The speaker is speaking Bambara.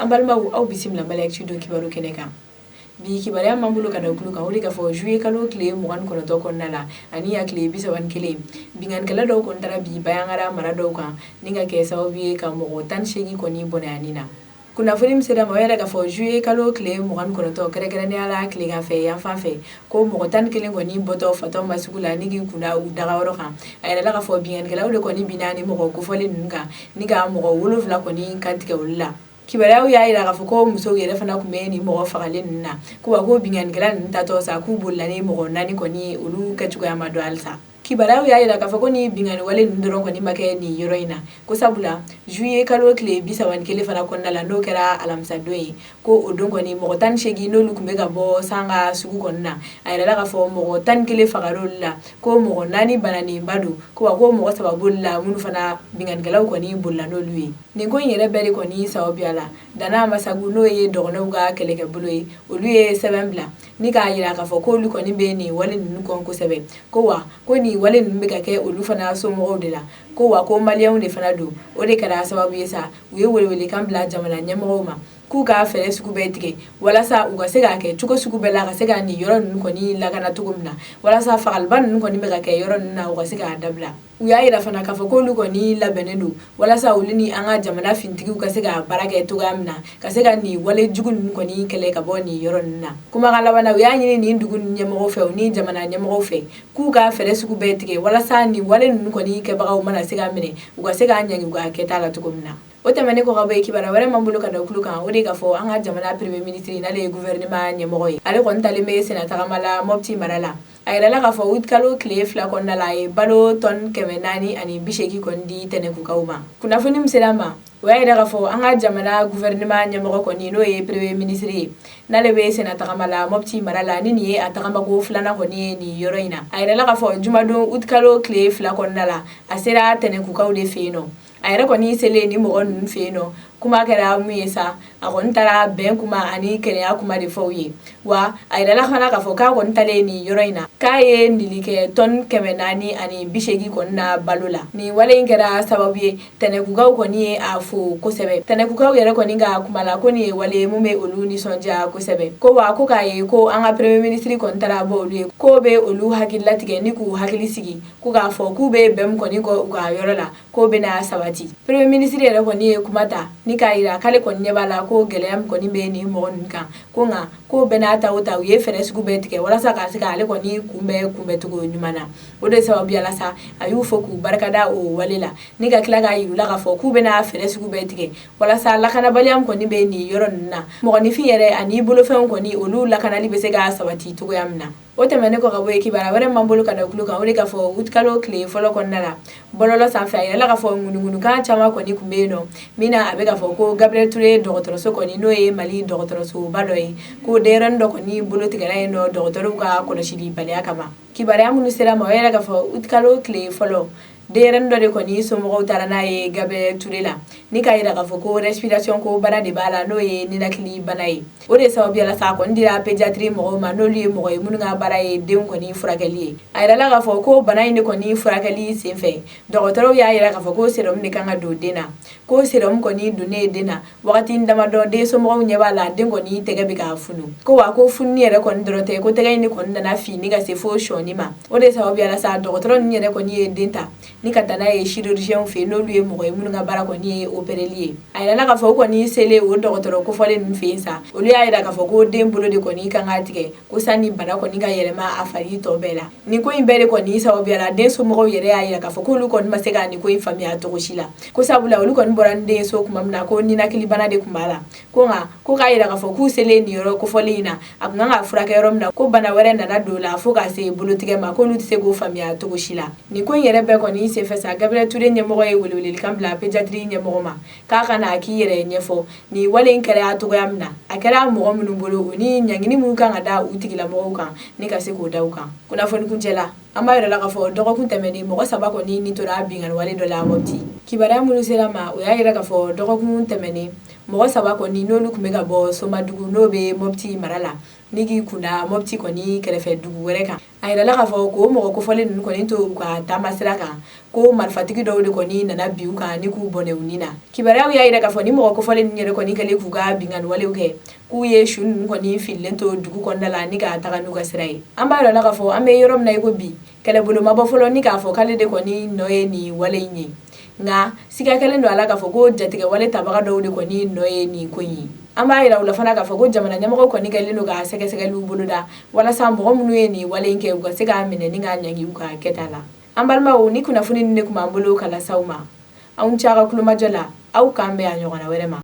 An balimaw, aw bisimila Mali Actu don kibaru kɛnɛ kan. Bi kibaruya m'an bolo ka da kulu kan, o de k'a fɔ juillet kalo tile 29 kɔnɔna la ani a tile 31, binkannikɛla dɔw kɔni taara bi Bandiagara mara dɔw kan ni ka kɛ sababu ye ka mɔgɔ 18 kɔni bɔnɛ a ni na. Kunnafoni min sera ma, o yɛrɛ k'a fɔ juillet kalo tile 29, kɛrɛnkɛrɛnnenya la tilegan fɛ yan fan fɛ, ko mɔgɔ 11 kɔni bɔtɔ fatɔ ma sugu la ni k'i kunda u dagayɔrɔ kan. A yɛrɛla k'a fɔ binkannikɛlaw de kɔni binna ni mɔgɔ kofɔlen ninnu kan ni ka mɔgɔ 7 kɔni kantigɛ olu la. Kibaruyaw y'a jira k'a fɔ ko musow yɛrɛ fana tun bɛ nin mɔgɔ fagalen ninnu na, ko wa ko binkannikɛla ninnu taatɔ sa, k'u bolila ni mɔgɔ 4 kɔni ye, olu kɛcogoya ma dɔn halisa. Kibaruyaw y'a jira k'a fɔ ko ni binkanni wale ninnu dɔrɔn kɔni ma kɛ nin yɔrɔ in na, ko sabula juillet kalo tile 31 fana kɔnɔna la, n'o kɛra alamisadon ye, ko o don kɔni mɔgɔ 18 n'olu tun bɛ ka bɔ Sanga sugu kɔni na, a yɛrɛla k'a fɔ mɔgɔ 11 fagara olu la, ko mɔgɔ 4 bananenba don, ko wa ko mɔgɔ 3 b'olu la minnu fana binkannikɛlaw kɔni bolila n'olu ye. Nin ko in yɛrɛ bɛɛ de kɔni sababuya la, Dana Masagu, n'o ye dɔgɔnɔw ka kɛlɛkɛbolo ye, olu ye sɛbɛn bila ni k'a jira k'a fɔ k'olu kɔni bɛ nin wale ninnu kɔn kosɛbɛ, ko wa ko nin wale ninnu bɛ ka kɛ olu fana somɔgɔw de la, ko wa ko maliyɛnw de fana don. O de kɛra sababu ye sa, u ye welewelekan bila jamana ɲɛmɔgɔw ma k'u ka fɛɛrɛ sugu bɛɛ tigɛ walasa u ka se k'a kɛ cogo sugu bɛɛ la ka se ka nin yɔrɔ ninnu kɔni lakana cogo min na, walasa fagaliba ninnu kɔni bɛ ka kɛ yɔrɔ ninnu na, u ka se k'a dabila. U y'a jira fana k'a fɔ k'olu kɔni labɛnnen don walasa olu ni an ka jamana finitigiw ka se ka baara kɛ cogoya min na, ka se ka nin wale jugu ninnu kɔni kɛlɛ ka bɔ nin yɔrɔ ninnu na. Kumakan laban na, u y'a ɲini nin dugu ɲɛmɔgɔw fɛ, u ni jamana ɲɛmɔgɔw fɛ, k'u ka fɛɛrɛ sugu bɛɛ tigɛ walasa nin wale ninnu kɔni kɛbagaw mana se ka minɛ, u ka se k'a ɲangi u ka kɛta la cogo min na. O tɛmɛnen kɔ ka bɔ yen, kibaruya wɛrɛ m'an bolo ka da kulu kan, o de k'a fɔ an ka jamana premier ministre, n'ale ye gouvernement ɲɛmɔgɔ ye, ale kɔni talen bɛ senna tagama la Mopti mara la. A yɛrɛla k'a fɔ août kalo tile 2 kɔnɔna la, a ye balo tɔni 480 kɔni di Tɛnɛkukaw ma. Kunnafoni min sera ma, o y'a yira k'a fɔ an ka jamana gouvernement ɲɛmɔgɔ kɔni, n'o ye premier ministre ye, n'ale bɛ senna tagama la Mopti mara la, ni nin ye a tagamako filanan kɔni ye nin yɔrɔ in na. A yɛrɛla k'a fɔ jumadon août kalo tile 2 kɔnɔna la, a sera Tɛnɛkukaw de fɛ yen nɔ. A yɛrɛ kɔni selen ni mɔgɔ ninnu fɛ yen nɔ, kuma kɛra mun ye sa, a kɔni taara bɛn kuma ani kɛnɛya kuma de fɔ u ye. Wa a yɛrɛla fana k'a fɔ k'a kɔni talen nin yɔrɔ in na, k'a ye nili kɛ tɔni 480 kɔni na balo la. Nin wale in kɛra sababu ye, Tɛnɛkukaw kɔni ye a fo kosɛbɛ. Tɛnɛkukaw yɛrɛ kɔni ka kuma la, ko nin ye wale mun bɛ olu nisɔndiya kosɛbɛ, ko wa ko k'a ye ko an ka premier ministre kɔni taara bɔ olu ye, k'o bɛ olu hakili latigɛ ni k'u hakili sigi, ko k'a fɔ k'u bɛ bɛn kɔni kɔ u ka yɔrɔ la, k'o bɛna sabati. Premier ministre yɛrɛ kɔni ye kuma ta ni k'a jira k'ale kɔni ɲɛ b'a la ko gɛlɛya min kɔni bɛ nin mɔgɔ ninnu kan, ko nka k'o bɛɛ n'a ta o ta, u ye fɛɛrɛ sugu bɛɛ tigɛ walasa ka se k'ale kɔni kunbɛncogo ɲuman na. O de sababuya la sa, a y'u fo k'u barikada o wale la, ni ka tila k'a yir'u la k'a fɔ k'u bɛna fɛɛrɛ sugu bɛɛ tigɛ walasa lakanabaliya min kɔni bɛ nin yɔrɔ ninnu na, mɔgɔninfin yɛrɛ ani bolofɛnw kɔni, olu lakanali bɛ se ka sabati cogoya min na. O tɛmɛnen kɔ ka bɔ yen, kibaruya wɛrɛ m'an bolo ka da kulu kan, o de k'a fɔ août kalo tile fɔlɔ kɔnɔna la, bɔlɔlɔ sanfɛ, a yirala k'a fɔ ŋunuŋunukan caman kɔni tun bɛ yen nɔ min na a bɛ k'a fɔ ko Gabriel Touré dɔgɔtɔrɔso kɔni, n'o ye Mali dɔgɔtɔrɔsoba dɔ ye, ko denyɛrɛnin dɔ kɔni bolo tigɛra yen nɔ dɔgɔtɔrɔw ka kɔlɔsilibaliya kama. Kibaruya minnu sera ma, o yɛrɛ k'a fɔ août kalo tile fɔlɔ, denyɛrɛnin dɔ de kɔni somɔgɔw taara n'a ye Gabriel Touré la ni k'a yira k'a fɔ ko respiration ko bana de b'a la, n'o ye ninakili bana ye. O de sababuya la sa, a kɔni dira pédiatrie mɔgɔw ma, n'olu ye mɔgɔ ye minnu ka baara ye denw kɔni furakɛli ye. A yirala k'a fɔ ko bana in de kɔni furakɛli senfɛ, dɔgɔtɔrɔw y'a yira k'a fɔ ko sérum de kan ka don den na, ko sérum kɔni donnen den na, wagati damadɔ, den somɔgɔw ɲɛ b'a la, den kɔni tɛgɛ bɛ ka funu, ko wa ko fununi yɛrɛ kɔni dɔrɔn tɛ, ko tɛgɛ in de kɔni nana fin ni ka se fo sɔɔni ma. O de sababuya la sa, dɔgɔtɔrɔ ninnu yɛrɛ kɔni ye den ta ni ka taa n'a ye chirurgien fɛ yen, n'olu ye mɔgɔ ye minnu ka baara kɔni ye opéreli ye. A yirala k'a fɔ u kɔni selen o dɔgɔtɔrɔ kofɔlen ninnu fɛ yen sa, olu y'a yira k'a fɔ ko den bolo de kɔni kan ka tigɛ, ko sanni bana kɔni ka yɛlɛma a fari tɔ bɛɛ la. Nin ko in bɛɛ de kɔni sababuya la, den somɔgɔw yɛrɛ y'a yira k'a fɔ k'olu kɔni ma se ka nin ko in faamuya cogo si la, ko sabula olu kɔni bɔra ni den ye so tuma min na, ko ninakili bana de tun b'a la, ko nka ko k'a yira k'a fɔ k'u selen nin yɔrɔ kofɔlen in na, a tun kan ka furakɛ yɔrɔ min na, ko bana wɛrɛ nana don la fo ka se bolotigɛ ma, k'olu tɛ se k'o faamuya cogo si la. Nin ko in yɛrɛ bɛɛ kɔni senfɛ sa, Gabriel Touré ɲɛmɔgɔ ye welewelekan bila pédiatrie ɲɛmɔgɔ ma k'a ka na k'i yɛrɛ ɲɛfɔ nin wale in kɛra cogoya min na, a kɛra mɔgɔ minnu bolo, o ni ɲangini minnu kan ka da u tigilamɔgɔw kan, ni ka se k'o da u kan. Kunnafoni kuncɛ la, an b'a yira la k'a fɔ dɔgɔkun tɛmɛnen, mɔgɔ 3 kɔni ni tora binkanni wale dɔ la Mopti. Kibaruya minnu sera ma, o y'a yira k'a fɔ dɔgɔkun tɛmɛnen, mɔgɔ 3 kɔni n'olu tun bɛ ka bɔ Somadugu, n'o bɛ Mopti mara la, Ni k'i kunda Mɔti kɔni kɛrɛfɛ dugu wɛrɛ kan. A yirala k'a fɔ ko mɔgɔ kofɔlen ninnu kɔni to u ka taama sira kan, ko marifatigi dɔw de kɔni nana bin u kan ni k'u bɔnɛ u ni na. Kibaruyaw y'a yira k'a fɔ ni mɔgɔ kofɔlen ninnu yɛrɛ kɔni kɛlen k'u ka binkanni walew kɛ, k'u ye su ninnu kɔni fililen to dugu kɔnɔna la ni ka taga n'u ka sira ye. An b'a yira la k'a fɔ an bɛ yɔrɔ min na i ko bi, kɛlɛbolo ma bɔ fɔlɔ ni k'a fɔ k'ale de kɔni nɔ ye nin wale in ye, nka siga kɛlen don a la k'a fɔ ko jatigɛwale tabaga dɔw de kɔni nɔ ye nin ko in ye. An b'a yira u la fana k'a fɔ ko jamana ɲɛmɔgɔw kɔni kɛlen don ka sɛgɛsɛgɛliw boloda walasa mɔgɔ minnu ye nin wale in kɛ, u ka se k'a minɛ ni k'a ɲangi u ka kɛta la. An balimaw, ni kunnafoni ninnu de tun b'an bolo ka lase aw ma. Aw ni ce aw ka kulomajɔ la. Aw k'an bɛn a ɲɔgɔnna wɛrɛ ma.